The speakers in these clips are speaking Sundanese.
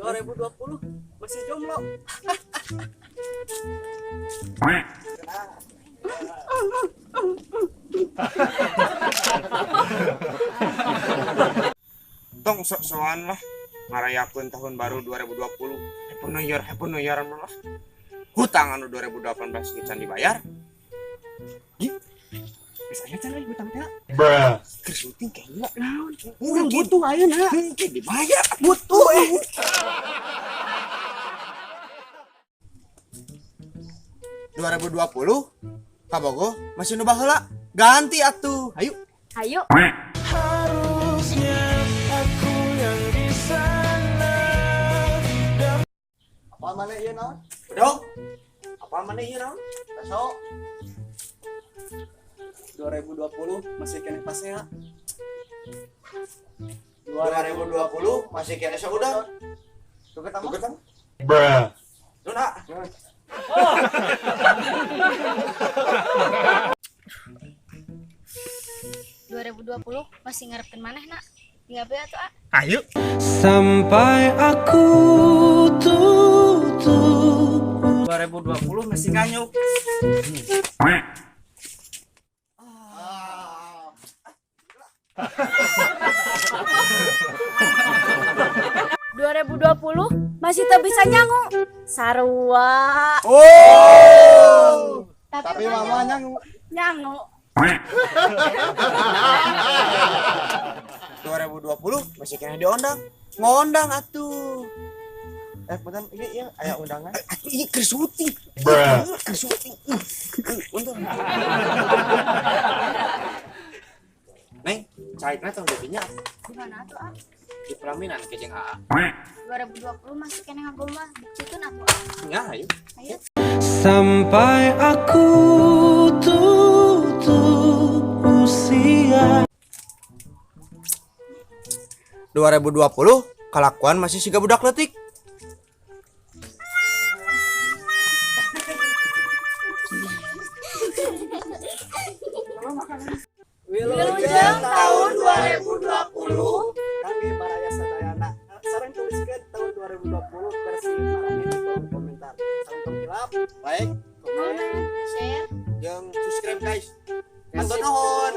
2020 masih jomblo. Tong sok-sokan lah ngarayakeun tahun baru 2020. Happy New Year, Happy New Year lah. Hutang anu 2018 ge can dibayar. Ih, bisa aja can euy hutang teh. Bruh. Keur syuting kayaknya. Naon? Urang butuh ayeuna. Mungkin dibayar. Butuh eh. 2020 kabogoh masih nu baheula. Ganti atuh. Ayo. Ayo. Harusnya aku yang di sana. Apa mana ieu naon? Dong. Apa mana ieu naon? Besok 2020 masih kene pasea. 2020 masih kene saudang. Tuh ketemu. Tuh ketemu. Bruh. Nun, ah. Oh. 2020 masih ngarepkeun maneh nak. Tinggal be atuh, ah. Ayo. Sampai aku tutup 2020 masih nganyuk. Ah. 2020 masih tak bisa nyangu. Sarua. Oh. Tapi mama nyangu. Nyangu. 2020 masih kena diundang. Ngondang atuh. Bentar, ini iya aya undangan. Atuh ieu keur syuting. Bruh. Keur syuting. Untung. Neng, caitna tong jadinya Di mana atuh, ah? di pelaminan ke jeung AA. 2020 masih kena ngagombal. Buktikeun atuh, ah. Nya, ayo. Ayo. Sampai aku tutup usia. 2020 kalakuan masih siga budak leutik. Wilujeng tahun 2020 kangge baraya sadayana. Sareng tuliskeun tahun 2020 versi maraneh di kolom komentar. Sareng tong hilap, like, komen, share, jeung subscribe guys. Hatur nuhun.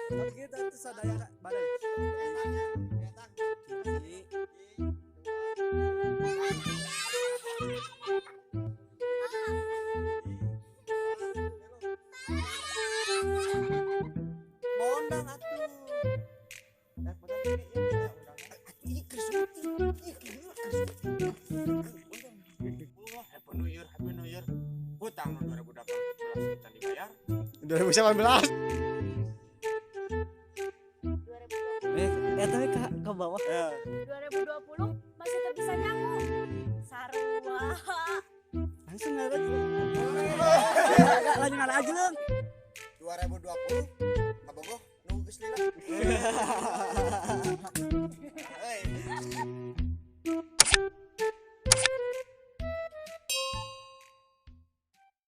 Tapi kita tuh sadayana badai. Ngondang atuh. Bentar, ini iya aya undangan. Atuh ieu keur syuting. Ieu keur syuting. Happy New Year, Happy New Year. Hutang nu 2018 can dibayar. 2019. Tapi ke bawah. 2020 masih tak bisa nyangu. Sarua. Langsung aja. Lanjut aja lang. 2020 kabogoh nu geus lila.